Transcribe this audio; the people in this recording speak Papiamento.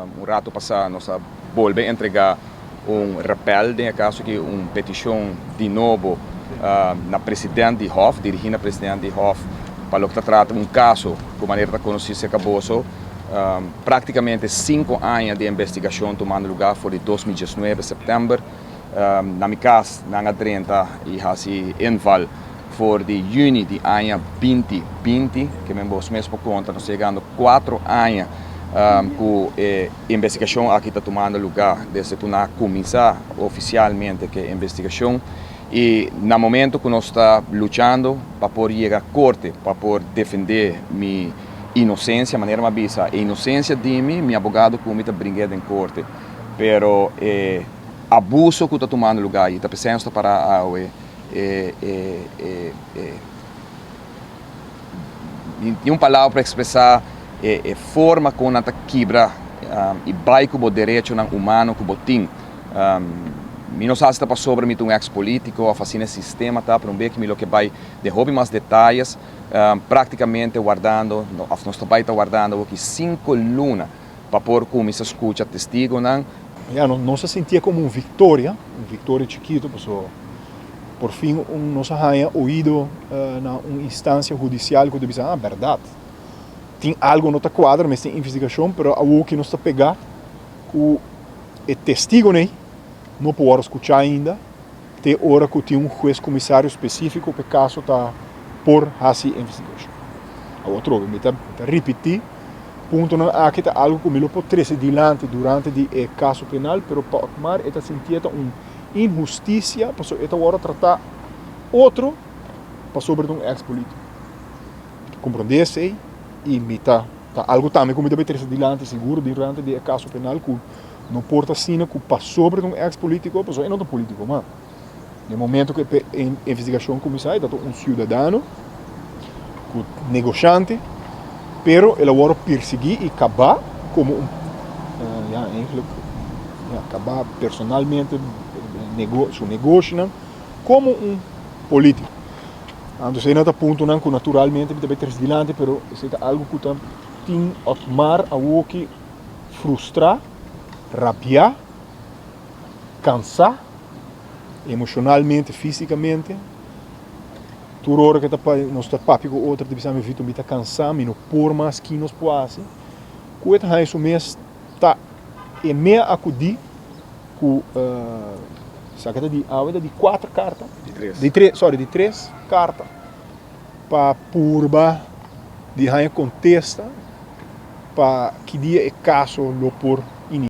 Un rato pasá nos a bolbe entregá un rappel, den e kaso aki un petishon di nobo na president di Hof, dirigí na president di Hof pa loke ta trata un kaso ku manera ta konosí serka boso. Práktikamente 5 aña di investigashon tumando lugá for di 2019 sèptèmber. Na mi kas nan a drenta i hasi inval for di yüni di aña 2020, ke men boso mes por konta, nos ta yegando 4 aña ku e investigashon aki ta tumando lugá desde ku nan a kuminsá ofisialmente ku e investigashon. I na momento ku nos ta luchando pa por yega korte, pa por defendé mi inosensia, manera mi a bisa, e inosensia di mi, mi abogado ku mi ta bring'é den korte. Pero e abuso ku ta tumando lugá i ta p'esei nos ta pará awe, e ni un palabra pa ekspresá e forma kon nan ta kibra i bai ku bo derechonan humano ku bo tin. Mi no sa si ta pasobra mi ta un eks-polítiko òf asina e sistema ta, pero un bes ku mi lo ke bai den hopi mas detayes, práktikamente wardando, òf nos ta bai ta wardando awoki 5 luna pa por kuminsá skucha testigonan. Ja, nos a sintié komo un viktoria, un viktoria chikitu, pasobra por fin nos a haña oido na un instansia hudisial ku ta bisa, ah, bèrdat, tin algu no ta kuadra, mester tin investigashon, pero awor ku nos ta pegá ku e testigonan ei no por wòrdu skuchá ainda te ora ku tin un hues komisario spesífiko pa e kaso ta por hasi investigashon. Awor atrobe mi ta ripití, puntonan aki ta algu ku mi lo por trese dilanti durante di e kaso penal, pero pa Otmar e ta sintié ta un inhustisia pasobra e ta wòrdu tratá otro pasobra ta un eks polítiko. Komprondé esei i mi ta ta algu tambe ku mi ta bai trese dilanti sigur durante di e kaso penal ku no por ta asina ku pasobra ta un eks polítiko pasobra e no ta polítiko mas. Den momento ku e investigashon kuminsá e ta un siudadano ku negoshante pero el a wòrdu persiguí i kabá komo un ya eigenlijk ya kabá personalmente su negoshinan komo un polítiko. Anto esei nan ta puntonan ku naturalmente mi ta bai trese dilanti pero esei ta algu ku ta tin Otmar awoki frustrá, rabiá, kansá emoshonalmente, físikamente. Tur ora ku ta nos ta papia ku otro ta bisa mi, Vito, mi ta kansá, mi no por mas, ki nos por hasi? Ku e ta haña su mes ta e mea akudí ku esaki ta di awe ta di kuater karta, Di tres. Di tres, sorry, di tres karta pa purba di haña kontesta pa ki dia e kaso lo por.